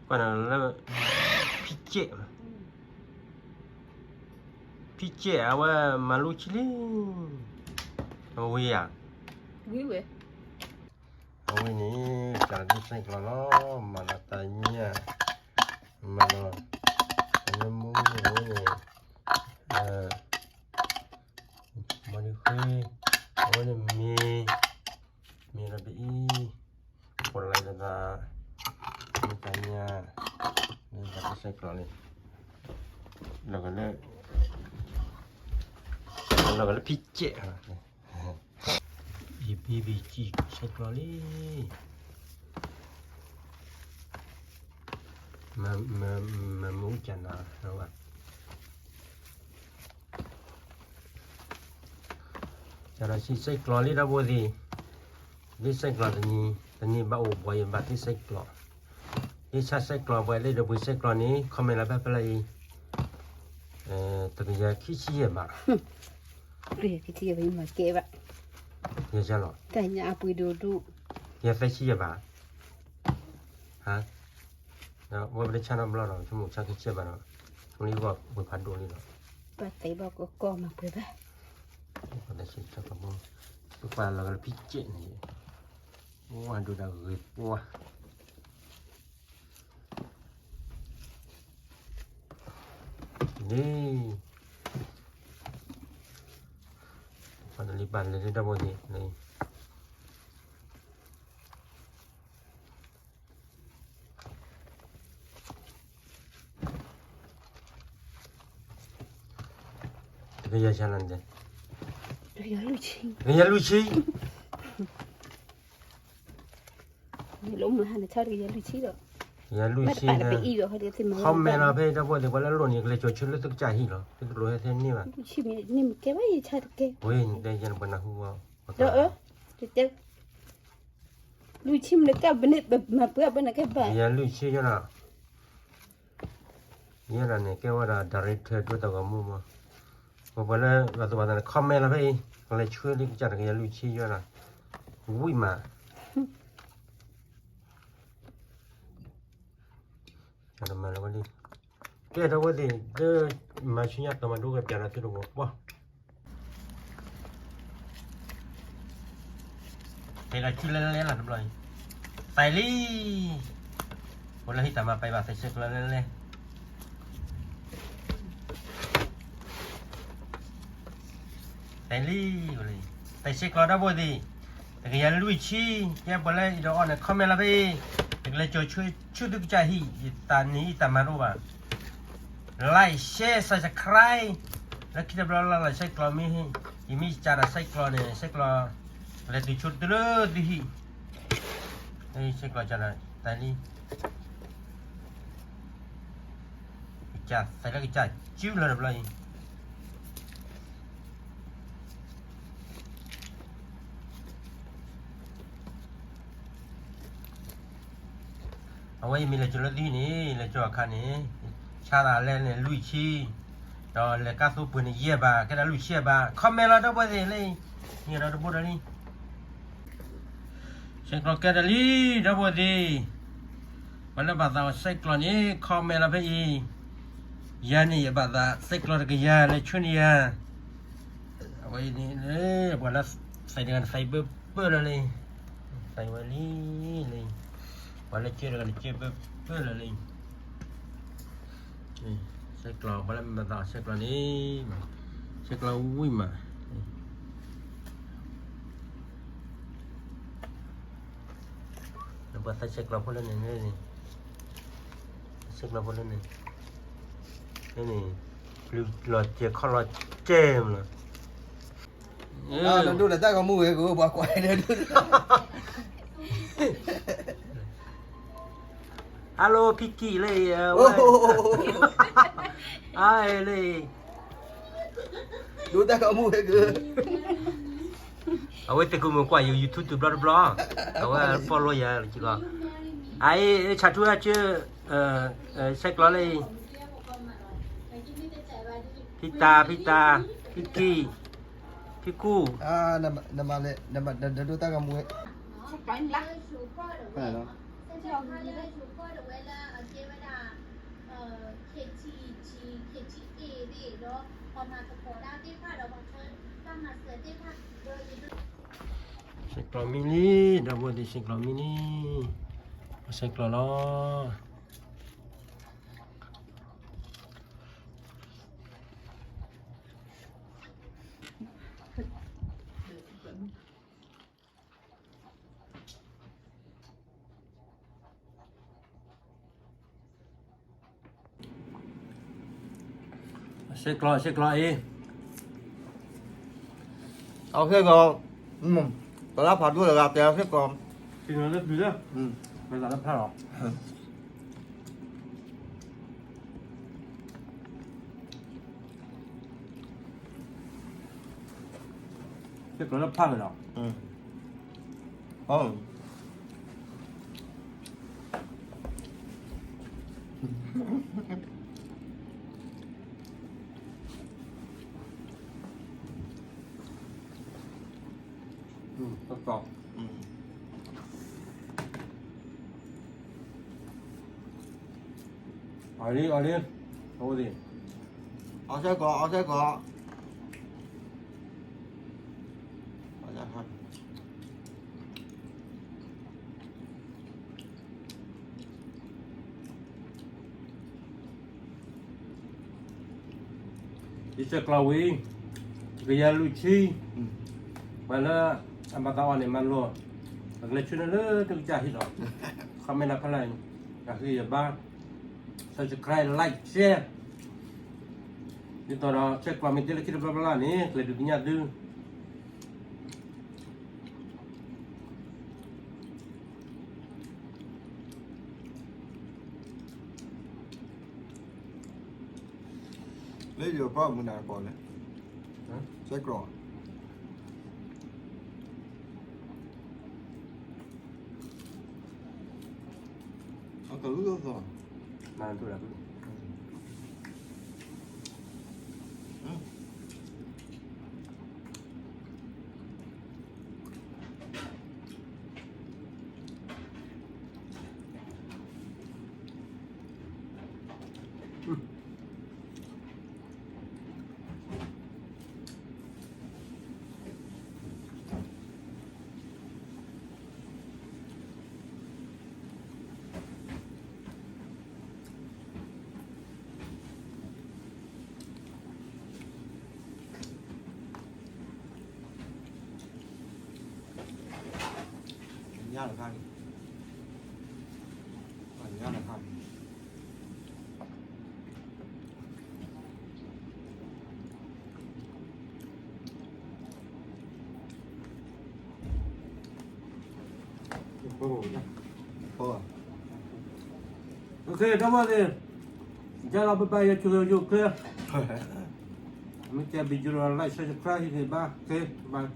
ကွၢ်နၤလၢ ဖံကဲး, ဖံကဲး အဝဲမၤလိဆံလံ, အဝဲယၤ, ဝံၤဝဲ, အဝဲန့ၣ် ကးဒ်စဲးကျီးလီၤ, မၤလီၤတၢ်ညၣ်, မၤလီၤ, အမူန့ၣ် အဝဲန့ၣ် ဘီဒံဃ့, အဝဲန့ၣ်မ့ၤ, မ့ၤလီၤပအံၤ, ပိာ်လီၤသး, မ့ၢ်တၢ်ညၣ်, မ့ၢ်တၢ်စဲးကျီးလံ, လီၤကလၢ, လီၤကလၢဖံကဲး, ယဘံဘံကံစဲးကျီးလံ, မမမမူကနၤ, ကဒီးဆံစဲးကျီးလံဒီပုၢ်ဝဲၢ်သ့ၣ်, ဒ်စဲးကျီးတနံၤ, တနံၤဘၣ်အိၣ်ဘှီယဘၣ်ဒ်စဲးကျီး, ဒ်ဆၣ်စဲးကျီးပှဲၤလၢဒီးပှ့ၤစဲးကျီးန့ၣ် comment လီၤဖဲဖဲလၢအံၤ, တကယၤခံဆံယဲၢ်ဘၣ်, တကယၤခံဆံယဲၢ်ဘၣ်, ယဲၢ်လီၤ, တၢ်ညၣ်အပှ့ၤဒိၣ်ဒိၣ်, ယဲၢ်သၢဆံယဲၢ်ဘၣ်, ဟါ, ဒီးဝဲပတဆၣ်နီတဘျီဒီး ဆိကမိၣ်ဆၣ်ခံဆံဘၣ်ဒီး, ဆိလံဂီၢ်ပှ့ၤဖးဒိၣ်လံဒီး, ဘၣ်သဲဘၣ်ကီကီမၤပှဲၤဘၣ်, ပှၤလီၤကလၢဖံကဲးန့ၣ်, ဝါဒိၣ်ဒၣ်ဂ့ၤပှၤ န့ၣ်, ပှၤတလံၤပာ်လဲၤလၢဒီပုၢ်ဝဲၢ်သ့ၣ်န့ၣ်, တကယၤဆံလီၤန့ၣ်, တကယၤလွံၢ်ဆံ, တကယၤလွံၢ်ဆံ ယၤလွံၢ်ဆံ, comment လီၤဖဲဒီပုၢ်ဝဲၢ်သ့ၣ် ပှၤလၢအလိၣ်န့ၣ် ကလဲၤကၠီၤဆၢလၢသုကစၢ်ဟံၣ်လီၤ, သုတလိၣ်ဟဲထဲန့ၢ်ဘၣ်, ဝဲန့ၣ်တဲယဲၢ်ပှၤနၢ်ဟူဝဲ, လွံၢ်ဆံမ့ၢ်နကဲဘၣ်, ယၤလွံၢ်ဆံယဲၢ်လီၤ, ယဲၢ်လီၤန့ၣ် ကဲဝဲဒၣ် director ဒိတၢ်ဂီၤမူမး, ပှၤလၢ comment လီၤဖဲအံၤ ကလဲၤဆှၢလံကစၢ်တကယၤလွံၢ်ဆံယဲၢ်လီၤ, ဝံၤမး ကဲဒီပုၢ်ဝဲၢ်သ့ၣ် လၢမၤဆူညါတီၤမၤဒိကပျးဒီးသုတဝီပှီၢ်, သဲလီၤစုလဲၤလဲၤလီၤတဘျီအံၤ, သဲလံ, ပှၤလၢဟံးတၢ်မၤပှဲၤဘၣ်သဲဆဲးကျိးလဲၤလဲၤ သဲလံ, သဲဆဲးကျိးဒီပုၢ်ဝဲၢ်သ့ၣ်, တကယၤလွံၢ်ဆံ, ကဲပှၤလၢအံၤဒီးအီၤန့ၣ် comment လီၤဖဲအံၤ, ယကလဲၤကၠီၤဆၢဆူသုကစၢ်ဟံၣ်, ယတၢ်န့ၣ်ယတၢ်မၤတအိၣ်ဘၣ်, like share subscribe, လၢခံတဘျီလၢ်လၢ် ဆဲးကျိးမ့ၢ်, ယမ့ၢ်စးဒီးဆဲးကျိးန့ၣ် ဆဲးကျိး, လဲၤတုၤဆူတုၤလၢသုဟံၣ်, ဆဲးကျိးစးဒီး သဲလံ ကစၢ်သဲလၢကစၢ်စုလီၤတဘျီအံၤ, အဝဲယမ့ၢ်လဲၤကၠီၤလၢသုဟံၣ်န့ၣ် လဲၤကၠီၤအခါန့ၣ်, ဆါသးလဲၣ်န့ၣ်လွံၢ်ဆံ, ဒီးလဲၤကါသိပှ့ၤန့ၣ်ယဲၢ်ဘၣ် ကဲဒၣ်လွံၢ်ဆံဘၣ် comment လီၤဒီပုၢ်ဝဲၢ်သ့ၣ်လၢ, မ့ၢ်ဒီးတဘိဒီးလံ ဆဲးကျိးကဲတၢ်လံ ဒီပုၢ်ဝဲၢ်သ့ၣ်, ပှၤလၢဘၣ်သးအီၤဆဲးကျိးန့ၣ် comment လီၤဖဲအံၤ, ယၤန့ၣ် ယဘၣ်သးဆဲးကျိးတကယၤ လဲၤဆှၢန့ၢ်ယၤ, အဝဲန့ၣ် ပှၤလၢသးတဂၤန့ၣ်သးဘၢဘၢလီၤလံ, သးဝဲလံလံ, ပှၤလၢကၢတဂၤန့ၣ်ကၢဘၢဘၢလီၤလံ ဆဲးကျိး ပှၤလၢမၤသးအီၤဆဲးကျိးန့ၣ်, ဆဲးကျိးဝံၤမး, ပှၤသးဆဲးကျိးဖိလၢန့ၣ်, ဆဲးကျိးဖိလၢန့ၣ်, န့ၣ်, လီၤစဲးခီၣ်လီၤစဲးမးလီၤ, ဒိၣ်လၢတၢ်ဂီၤမူဝဲကဘၣ်ကွၢ် Hello Pinky လၢ, အလၢ, ဒိၣ်တၢ်ဂီၤမူဝဲက, အဝဲသ့ၣ်ကူၣ်မုာ်ကွၢ်ယ YouTube တဘျီတဘျီ, အဝဲ follow ယၤလီၤ, အအံၤ ဆးထူအကၢ, ဆဲးကျိးလၢအံၤ, ဖံတၢ် ဖံတၢ် ဖံကံၢ် ဖံကူၢ် နမၤလဲၣ် နဒိတၢ်ဂီၤမူဝဲ ဆဲးကျိးမံလံ ဒီပုၢ်ဝဲၢ်သ့ၣ် ဆဲးကျိးမံလံ ပှၤဆဲးကျိးလီၤ ဆဲးကျိး ဆဲးကျိးအံၤ အဆဲးကျိး ပလၢဖးဒိၣ်တဂၤတဲအဆဲးကျိး ပလၢဖးလီၤ ဆဲးကျိးလၢဖးလီၤ အီၤလံ အီၤလံ အဝဲသ့ၣ် အီၣ်ဆဲးကျိး အီၣ်ဆဲးကျိး ယဆဲးကျိးဝံၤ ကယၤလွံၢ်ဆံ ပှၤလၢအဘၣ်သးအီၣ်န့ၣ် မၤလိာ် ပကလဲၤဆူန့ၣ်လၢတကစၢ်ဟံၣ်ဒီး comment ဖဲလဲၣ် ယဃ့ယဘါ subscribe like share ဒ်သိးဒီး ဆဲးကျိးမ့ၢ်တဲလၢခံတဘျီဘျီန့ၣ် ကလဲၤဒုးသ့ၣ်ညါသု လၢယပှၢ်မုၢ်နၤကီးလဲၣ် ဆဲးကျိး အကလူၢ်သီၣ် မၤတူၢ်လၢ ညၣ်တခါန့ၣ် ညၣ်တခါန့ၣ် ပ okay ဒီပုၢ်ဝဲၢ်သ့ၣ် ယလီၤ bye bye ယဆိၣ်ဂ့ၤယိၣ်ချ့ မ့ၢ်ကဲ video like subscribe ဟ့ၣ်ဂံၢ်ဘါ okay bye.